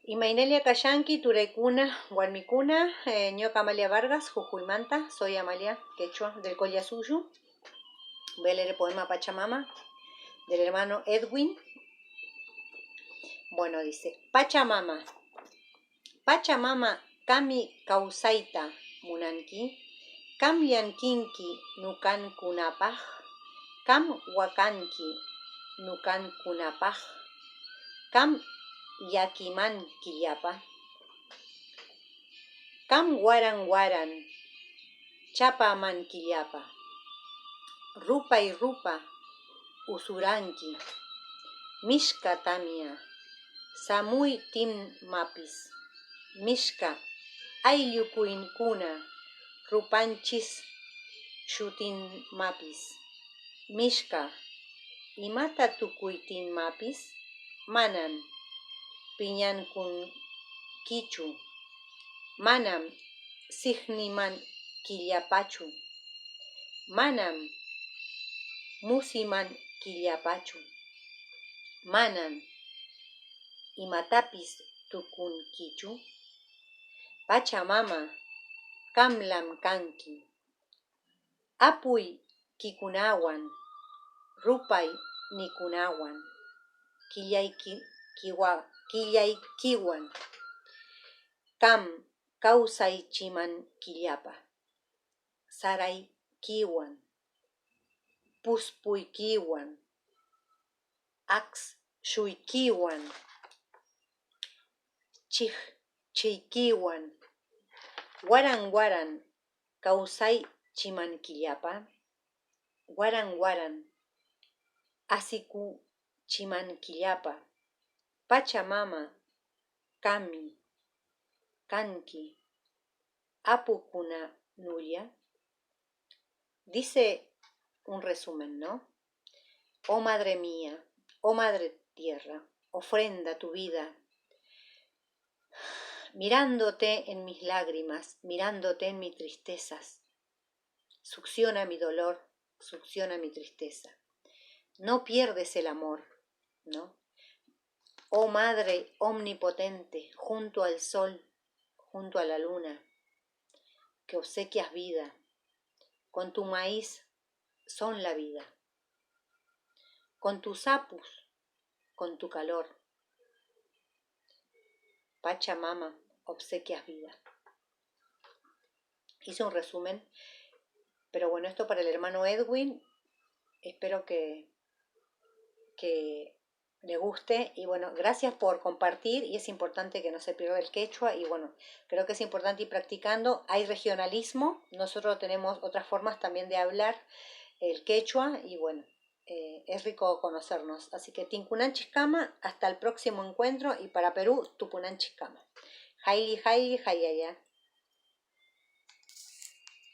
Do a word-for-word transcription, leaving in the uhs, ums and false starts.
Imaynalla kashanki, turaykuna, warmikuna? Eh, ñuqa Amalia Vargas, Jujuymanta, soy Amalia Quechua del Collasuyo. Voy a leer el poema Pachamama del hermano Edwin. Bueno, dice: Pachamama, Pachamama, ¿qammi kawsayta munanki? ¿Qam llankinki ñuqankunapaq? ¿Qam waqanki ñuqankunapaq? ¿Qam llakimankillapa? ¿Qam waran waran chapamankillapa? Rupay rupa usuranki, michka tamya samuytinmapis, michka ayllukuykuna rupanchis shutinmapis, michka imata tukuytinmapis, manam piñankunkichu, manam siqnimankillapachu, manam musimankillapachu, manam imatapis tukunkichu. Pachamama, qamlam kanki. Apuykikunawan, rupaynikunawan, killaykikiwa-, killaykiwan, qam kawsaychimankillapa. Saraykiwan, puspuykiwan, akshuykiwan, chiqchiykiwan, waran waran kawsaychimankillapa, waran waran asikuchimankillapa. Pachamama, qammi kanki apukunanulla. Dice un resumen, ¿no? Oh madre mía, oh madre tierra, ofrenda tu vida, mirándote en mis lágrimas, mirándote en mis tristezas. Succiona mi dolor, succiona mi tristeza. No pierdes el amor, ¿no? Oh madre omnipotente, junto al sol, junto a la luna, que obsequias vida, con tu maíz son la vida, con tus apus, con tu calor. Pachamama, obsequias vida. Hice un resumen, pero bueno, esto para el hermano Edwin. Espero que, que le guste y bueno, gracias por compartir y es importante que no se pierda el quechua y bueno, creo que es importante ir practicando. Hay regionalismo, nosotros tenemos otras formas también de hablar el quechua y bueno, eh, es rico conocernos. Así que tinkunanchikkama, hasta el próximo encuentro y para Perú, tupunanchikkama. Hayli, hayli, hayaya.